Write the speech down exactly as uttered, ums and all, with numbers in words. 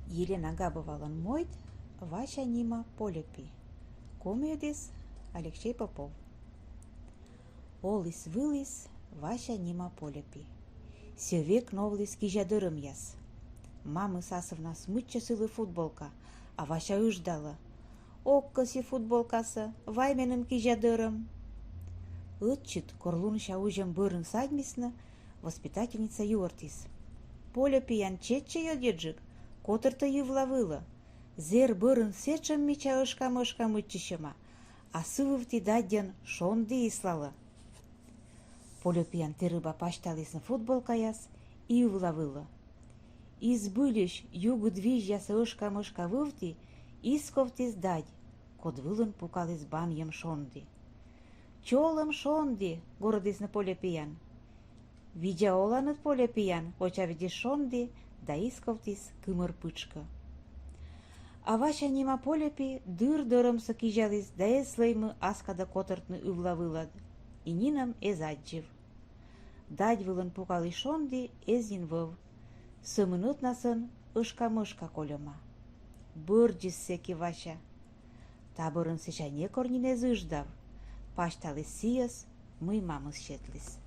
Елена Габовалӧн мойд «Вася нима Польӧ пи». Комиӧдіс Алексей Попов. Оліс-выліс Вася нима Польӧ пи. Сійӧ век новліс кизя дӧрӧмъяс. Мамыс асывнас мыччӧ сылы футболка, а Вася ыждалӧ: «Ог кӧсйы футболкасӧ, вай меным кизя дӧрӧм». Ӧтчыд, кор лунся узьӧм бӧрын садьмисны, воспитательница юӧртіс: «Польӧ пиян, чеччӧй ӧдйӧджык, котӧртӧй ывла вылӧ. Зэр бӧрын сэтшӧм мича ӧшкамӧшка мыччысьӧма, а сы вывті даддьӧн шонді ислалӧ». Польӧ пиян тэрыба пасьталісны футболкаяс и ывла вылӧ. И збыльысь югыд визьяса ӧшкамӧшка вывті исковтіс дадь, код вылын пукаліс банйӧм шонді. «Чолӧм шонді!» — горӧдісны Польӧ пиян. «Видза оланныд, Польӧ пиян!» — вочавидзис шонді да исковтіс кымӧр пытшкӧ. А Вася нима Польӧ пи дыр дӧрӧмсӧ кизяліс да эз слӧймы аскадӧ котӧртны ывла вылад, и нинӧм эз аддзыв. Дадь вылын пукалысь шонді эз нин вӧв, сӧмын ӧтнасӧн ӧшкамӧшка кольӧма. Бӧрддзис сэки Вася. Та бӧрын сэсся некор нин эз ыждав, пасьталіс сійӧс, мый мамыс сетліс.